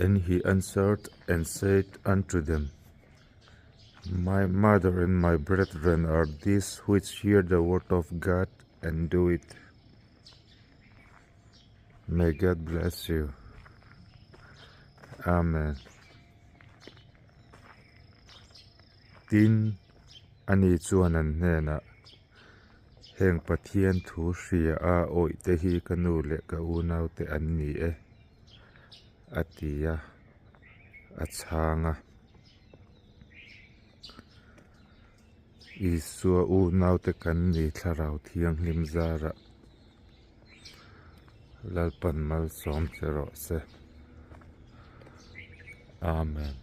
And he answered and said unto them, My mother and my brethren are these which hear the word of God and do it. May God bless you. Amen. Tin, ani chuan an hnenah, Heng Pathian thu hria a awih te hi ka nu leh ka unaute an ni e, a ti a, a chhang a. Isua unaute kan ni Thlarau Thianghlim zarah Lalpan malsawm che rawh se. Amen.